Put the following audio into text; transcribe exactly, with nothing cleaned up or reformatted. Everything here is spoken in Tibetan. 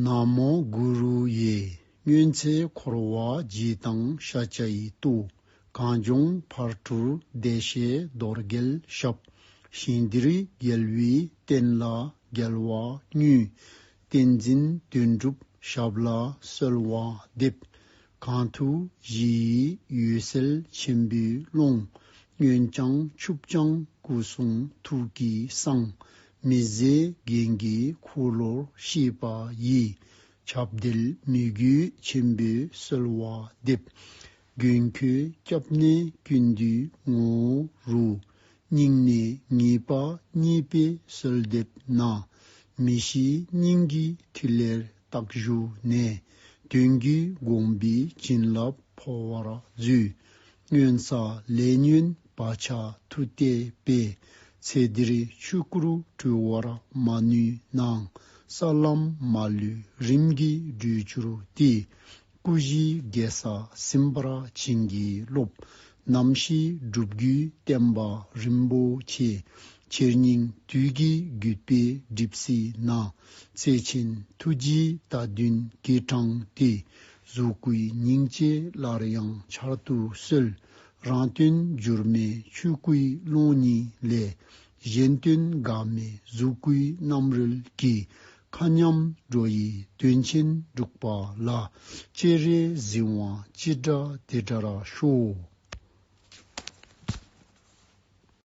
ན་མོ་གུ་རུ་ཡེ། སྔོན་ཚེ་འཁོར་བ་འཇིག་དང་ཤཱཀྱ་ཡི་ཏོག་གངས་ལྗོངས་ཕ་སྤྲུལ་བདེ་གཤེགས་རྡོ་རྗེའི་ཞབས། ཞིང་འདིར་རྒྱལ་བའི་བསྟན་ལ་རྒྱལ་བ་དངོས། བསྟན་འཛིན་དོན་གྲུབ་ཞབས་ལ་གསོལ་བ་འདེབས། གང་ཐུགས་གཞི་ཡི་འོད་གསལ་ཆེན་པོའི་ཀློང་། སྔོན་བྱང་ཆུབ་ཀྱང་སྐུ་གསུང་ཐུགས་ཀྱི་གསང་། མི་ཟད་རྒྱན་གྱི་འཁོར་ལོར་གཤེགས་པ་ཡི། ཁྱབ་བརྡལ་མོས་གུས་ཆེན་པོས་གསོལ་བ་འདེབས། མགོན་ཁྱོད་སྐྱབས་གནས་ཀུན་འདུས་ངོ་བོ་རུ། སྙིང་ནས་ངེས་པ་རྙེད་པའི་གསོལ་འདེབས་ན། མི་ཤེས་སྙིང་གི་ཐིག་ལེར་བརྟག་བཞུགས་ནས། དོན་བརྒྱུད་དགོངས་པའི་བྱིན་རླབས་འཕོ་བར་མཛོད། སྔོན་བསགས་ལས་ཉོན་བག་ཆགས་མཐུ་གཏད་པས། ཚེ་འདིར་ཆོས་སྐུར་གྲོལ་བར་མ་ནུས་ནའང་། ས་ལམ་མ་ལུས་རིམ་གྱིས་བགྲོད་གྱུར་ཏེ། སྐུ་བཞིའི་རྒྱལ་ས་ཟིན་པར་བྱིན་གྱིས་རློབས། རྣམ་ཤེས་སྒྲུབ་བརྒྱུད་བསྟན་པ་རིན་པོ་ཆེ། ཆེར་སྙིང་དུས་ཀྱི་བརྒྱུད་པའི་གྲིབ་བསིལ་ན། བརྩེ་ཆེན་ཐུགས་རྗེའི་རྟ་བདུན་སྐད་དྲངས་ཏེ། གཟུགས་སྐུའི་སྙིང་རྗེ་སླར་ཡང་འཆར་དུ་གསོལ། རང་དོན་འགྱུར་མེད་ཆོས་སྐུའི་ཀློང་ཉིད་ལས། གཞན་དོན་འགག་མེད་གཟུགས་སྐུའི་རྣམ་རོལ་གྱིས། མཁའ་མཉམ་འགྲོ་ཡི་དོན་ཆེན་སྒྲུབ་པ་ལ། སྤྱན་རས་གཟིགས་དབང་ཅི་འདྲ་དེ་འདྲར་ཤོག།